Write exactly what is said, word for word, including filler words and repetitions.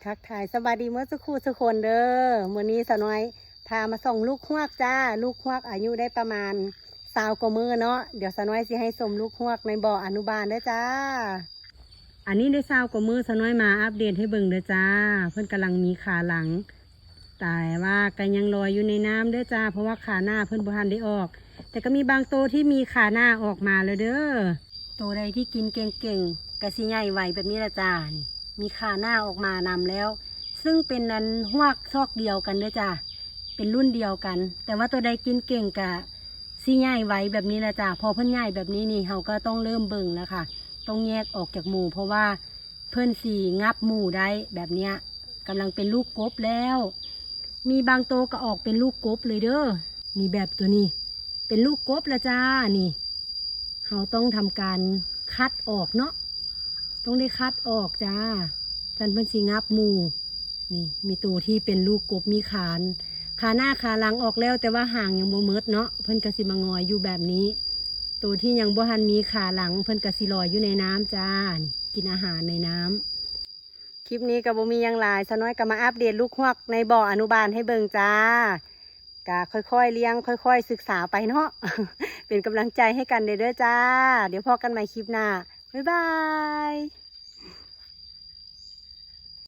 ทักทายสวัสดีเมื่อสักครู่ทุกคนเด้อ มื้อนี้สาวน้อยพามาส่องลูกฮวกจ้า ลูกฮวกอายุได้ประมาณซาวกว่ามื้อเนาะ เดี๋ยวสาวน้อยสิให้ชมลูกฮวกในบ่ออนุบาลเด้อจ้า อันนี้ได้ซาวกว่ามื้อสาวน้อยมาอัปเดตให้เบิ่งเด้อจ้า เพิ่นกำลังมีขาหลัง แต่ว่าก็ยังลอยอยู่ในน้ำเด้อจ้า เพราะว่าขาหน้าเพิ่นบ่ทันได้ออก แต่ก็มีบางโตที่มีขาหน้าออกมาแล้วเด้อ โตใดที่กินเก่งๆ ก็สิใหญ่ไวแบบนี้ละจ้า นี่ มีขาหน้าออกมานำแล้ว ซึ่งเป็นนั้นฮวกซอกเดียวกันเด้อจ้า เป็นรุ่นเดียวกัน แต่ว่าโตใดกินเก่งกะสิใหญ่ไวแบบนี้ละจ้า พอเพิ่นใหญ่แบบนี้นี่ เฮาก็ต้องเริ่มเบิ่งแล้วค่ะ ต้องแยกออกจากหมู่ เพราะว่าเพิ่นสิงับหมู่ได้แบบเนี้ย กำลังเป็นลูกกบแล้ว มีบางโตก็ออกเป็นลูกกบเลยเด้อ นี่แบบตัวนี้ เป็นลูกกบละจ้า นี่ เฮาต้องทำการคัดออกเนาะ ต้องได้คัดออกจ้า ซั้นเพิ่นสิงับหมู่ นี่ มีโตที่เป็นลูกกบมีขา ขาหน้าขาหลังออกแล้ว แต่ว่าหางยังบ่หมดเนาะ เพิ่นก็สิมางอยอยู่แบบนี้ โตที่ยังบ่ทันมีขาหลัง เพิ่นก็สิลอยอยู่ในน้ำจ้า นี่ กินอาหารในน้ำ คลิปนี้ก็บ่มีหยังหลาย สาวน้อยก็มาอัปเดตลูกฮวกในบ่ออนุบาลให้เบิ่งจ้า ก็ค่อยๆเลี้ยง ค่อยๆศึกษาไปเนาะ เป็นกำลังใจให้กันเด้อจ้า เดี๋ยวพ้อกันใหม่คลิปหน้า บ๊ายบาย